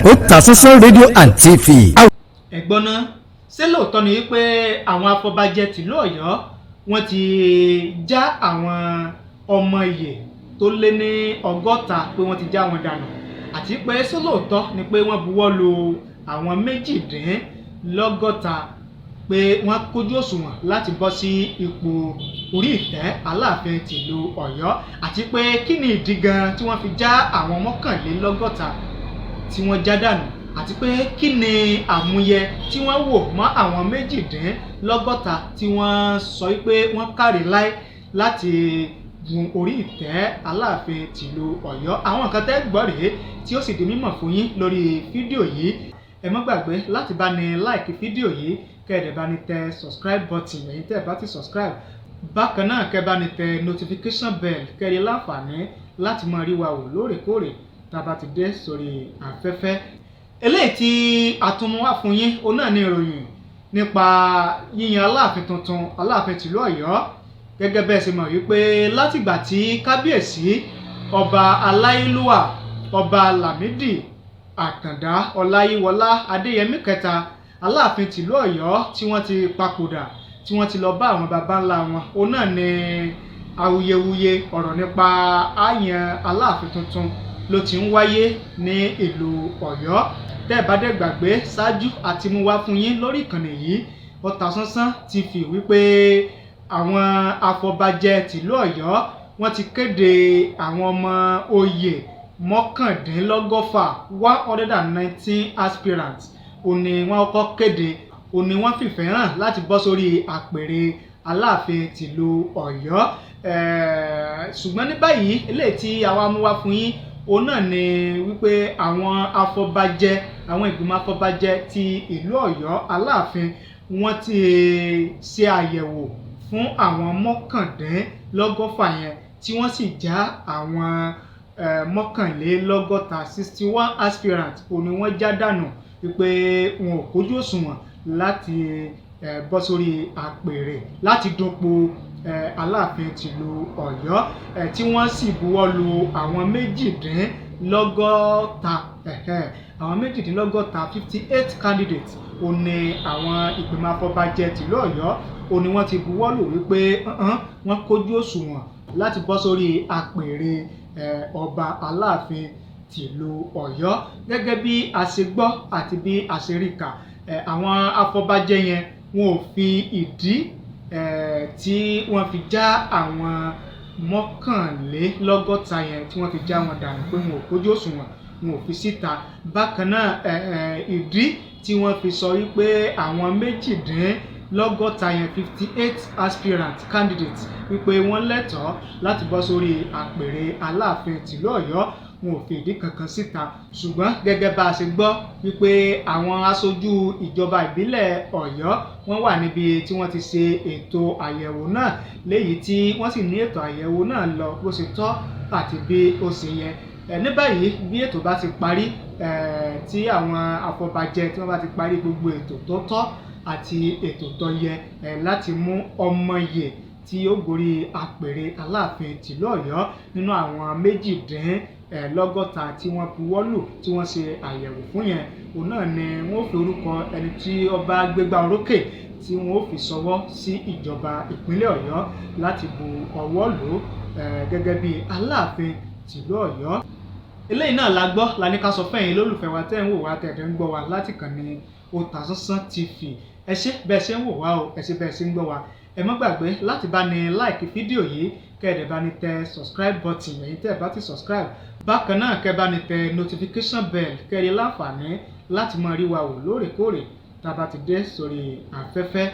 Otasansan rédíò and TV. Ẹ̀gbọ́n náà, ṣé lóòótọ́ ni wípé àwọn afọbajẹ tìlú Ọ̀yọ́, wọ́n ti já àwọn ọmọ ìyè tó lé ní 60, pé wọ́n ti já wọn dànù? Àti pé ṣé lóòótọ́ ni pé wọ́n buwọ́ lu àwọn 68 pé wọ́n kójú òṣùwọ̀n láti bọ́ sí ipò orí ìtẹ́ Aláàfin tìlú Ọ̀yọ́? Àti pé kí ni ìdí gan tí wọ́n fi já àwọn 81 tí wọ́n já dànù? Àti pé kí ni àmúyẹ tí wọ́n wò mọ́ àwọn 68 tí wọ́n sọ wípé wọ́n kárí láé láti gun orí ìtẹ́ Aláàfin tìlú Ọ̀yọ́? Àwọn nǹkan tẹ́ gbọ́ rèé tí ó sì di mímọ̀ fún yín lórí fídíò yìí. Ẹ má gbàgbé láti bá ní like fídíò yìí, kẹ́ ẹ dẹ̀ bá ní tẹ subscribe button, ẹ̀yin tẹ́ ẹ bá ti subscribe. Bákan náà, kẹ́ ẹ bá ní tẹ notification bell, kẹ́ ẹ lè láǹfààní láti máa rí wa wò lóòrèkóòrè tá a bá ti dé sórí afẹ́fẹ́. Eléyìí tí a tún mú wá fún yín, òun náà ní ìròyìn nípa yíyan Aláàfin tuntun, Aláàfin tìlú Ọ̀yọ́. Gẹ́gẹ́ bẹ́ẹ̀ ṣe mọ̀ wípé látìgbà tí Kábíyèsí, Ọba Aláyélúwà, Ọba Lámìdí Àtàndá Ọláyíwọlá Adéyẹmí kẹta, Aláàfin tìlú Ọ̀yọ́, tí wọ́n ti papòdà, tí wọ́n ti lọ bá àwọn baba ńlá wọn, òun náà ni awuyewuye ọ̀rọ̀ nípa àyàn Aláàfin tuntun ló ti ń wáyé ní ìlú Ọ̀yọ́. Tẹ́ ẹ bá dẹ̀ gbàgbé, ṣáájú àti mú wá fún yín lórí ìkànnì yìí, Ọ̀tàsánsán TV, wípé àwọn afọbajẹ tìlú Ọ̀yọ́, wọ́n ti kéde àwọn ọmọ oyè 119, 119 aspirants. Òun ni wọ́n kọ́kọ́ kéde, òun ni wọ́n fìfẹ́ hàn láti bọ́ sórí àpèrè Aláàfin tìlú Ọ̀yọ́. Ṣùgbọ́n ní báyìí, eléyìí tí àwa mú wá fún yín, òun náà ni wípé àwọn afọbajẹ, àwọn ìgbìmọ̀ afọbajẹ ti ìlú Ọ̀yọ́ Aláàfin, wọ́n ti ṣe àyẹ̀wò fún àwọn 119 yẹn, tí wọ́n sì já àwọn 191, 61 aspirants, òun ni wọ́n já dànù wípé wọn ò kójú òṣùwọ̀n láti bọ́ sórí àpèrè láti dupò Aláàfin tìlú Ọ̀yọ́, tí wọ́n sì buwọ́ lu àwọn 68, àwọn 68, 58 candidates, òun ni àwọn ìgbìmọ̀ afọbajẹ tìlú Ọ̀yọ́, òun ni wọ́n ti buwọ́ lù wípé wọ́n kójú òṣùwọ̀n láti bọ́ sórí àpèrè ọba Aláàfin tìlú Ọ̀yọ́. Gẹ́gẹ́ bí a ṣe gbọ́ àti bí a ṣe rí kà, àwọn afọbajẹ yẹn, wọn ò fi ìdí tí wọ́n fi já àwọn 191 yẹn, tí wọ́n fi já wọn dànù pé wọn ò kójú òṣùwọ̀n, wọn ò fi síta. Bákan náà, ìdí tí wọ́n fi sọ wípé àwọn 68 yẹn, 58 aspirant candidates, wípé wọ́n lẹ́tọ̀ọ́ láti bọ́ sórí àpèrè Aláàfin tìlú Ọ̀yọ́, wọn ò fi ìdí kankan síta. Ṣùgbọ́n gẹ́gẹ́ bá a ṣe gbọ́ wípé àwọn aṣojú ìjọba ìbílẹ̀ Ọ̀yọ́, wọ́n wà níbi tí wọ́n ti ṣe ètò àyẹ̀wò náà, léyìí tí wọ́n sì ní ètò àyẹ̀wò náà lọ bó ṣe tọ́ àti bí ó ṣe yẹ. Ní báyìí, bí ètò bá ti parí, tí àwọn afọbajẹ tí wọ́n bá ti parí gbogbo ètò tó tọ́ àti ètò tó yẹ láti mú ọmọye tí ó gorí àpèrè Aláàfin tìlú Ọ̀yọ́ nínú àwọn 68 tí wọ́n buwọ́ lù, tí wọ́n ṣe àyẹ̀wò fún yẹn, òun náà ni wọ́n fi orúkọ ẹni tí ó bá gbégbá orókè tí wọ́n ó fi ṣọwọ́ sí ìjọba ìpínlẹ̀ Ọ̀yọ́ láti bu ọwọ́ lù ú gẹ́gẹ́ bí Aláàfin tìlú Ọ̀yọ́. Eléyìí náà la gbọ́ la ní ká sọ fẹ́yìn lólùfẹ́ wa tẹ́ ń wò wá, tẹ́ ẹ̀ ń gbọ́ wa láti kàn ní Otasansan TV. Ẹ ṣé bẹ́ẹ̀ ṣe ń wò wá o, ẹ ṣé bẹ́ẹ̀ ṣe ń gbọ́ wa. Ẹ má gbàgbé láti bá ní like fídíò yìí, kẹ́ ẹ dẹ̀ bá ní tẹ subscribe button, ẹ̀yin tẹ́ ẹ bá ti subscribe. Bákan náà, kẹ́ ẹ bá ní tẹ notification bell, kẹ́ ẹ lè láǹfààní láti máa rí wa wò lóòrèkóòrè tá a bá ti dé sórí afẹ́fẹ́.